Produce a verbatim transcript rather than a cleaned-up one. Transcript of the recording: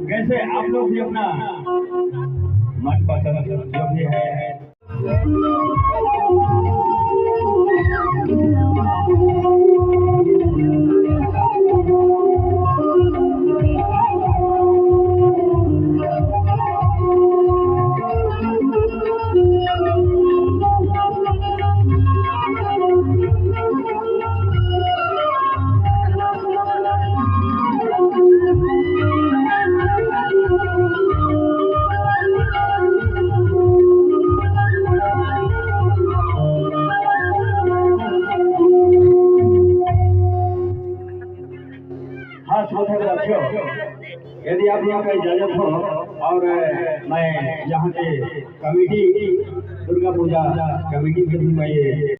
कैसे आप लोग भी अपना मनपसंद जो भी है। हाँ, श्रोता साथियों, यदि आप लोगों का इजाजत हो और मैं यहाँ के कमेटी, दुर्गा पूजा कमेटी से भी मैं ये